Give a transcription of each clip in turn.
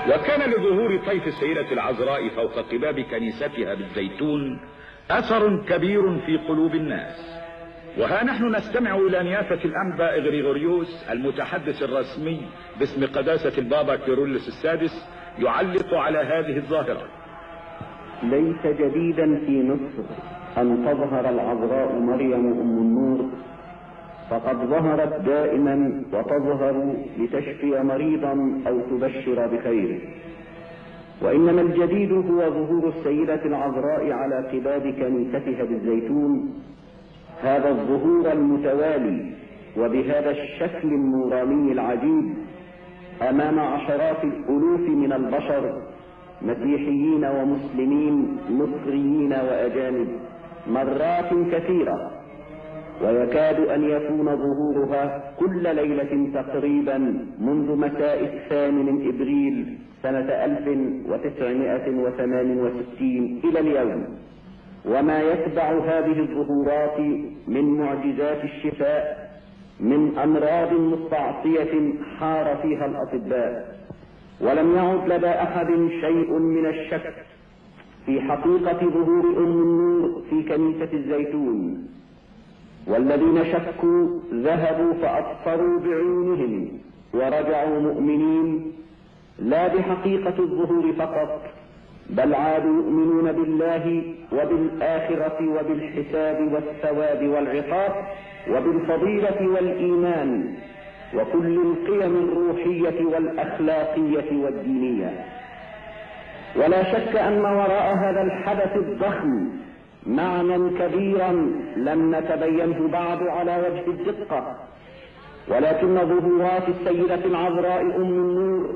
وكان لظهور طيف السيدة العذراء فوق قباب كنيستها بالزيتون أثر كبير في قلوب الناس. وها نحن نستمع إلى نيافة الأنبا إغريغوريوس المتحدث الرسمي باسم قداسة البابا كيرلس السادس يعلق على هذه الظاهرة. ليس جديدا في مصر أن تظهر العذراء مريم أم النور، فقد ظهرت دائما وتظهر لتشفي مريضا أو تبشر بخير، وإنما الجديد هو ظهور السيدة العذراء على قباب كنيستها بالزيتون، هذا الظهور المتوالي وبهذا الشكل النوراني العجيب أمام عشرات الألوف من البشر، مسيحيين ومسلمين، مصريين وأجانب، مرات كثيرة، ويكاد أن يكون ظهورها كل ليلة تقريبا منذ مساء 8 إبريل سنة 1968 إلى اليوم. وما يتبع هذه الظهورات من معجزات الشفاء من أمراض مستعصية حار فيها الأطباء، ولم يعد لدى أحد شيء من الشك في حقيقة ظهور أم النور في كنيسة الزيتون. والذين شكوا ذهبوا فأبصروا بعيونهم ورجعوا مؤمنين، لا بحقيقة الظهور فقط، بل عادوا يؤمنون بالله وبالآخرة وبالحساب والثواب والعقاب وبالفضيلة والإيمان وكل القيم الروحية والأخلاقية والدينية. ولا شك أن وراء هذا الحدث الضخم معنى كبيرا لم نتبينه بعد على وجه الدقة، ولكن ظهورات السيدة العذراء أم النور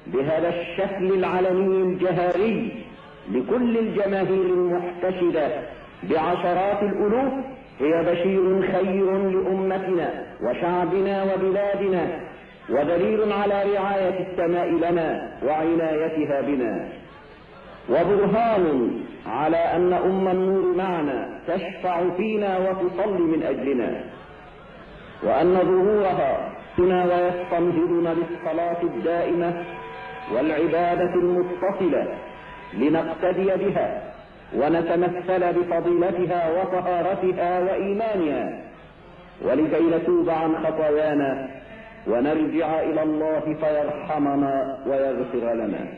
بهذا الشكل العلني الجهاري لكل الجماهير المحتشدة بعشرات الألوف هي بشير خير لأمتنا وشعبنا وبلادنا، ودليل على رعاية السماء لنا وعنايتها بنا، وبرهان على أن أم النور معنا تشفع فينا وتصلي من أجلنا، وأن ظهورها هنا ويستنهضنا بالصلاة الدائمة والعبادة المتصلة لنقتدي بها ونتمثل بفضيلتها وطهارتها وإيمانها، ولكي نتوب عن خطايانا ونرجع إلى الله فيرحمنا ويغفر لنا.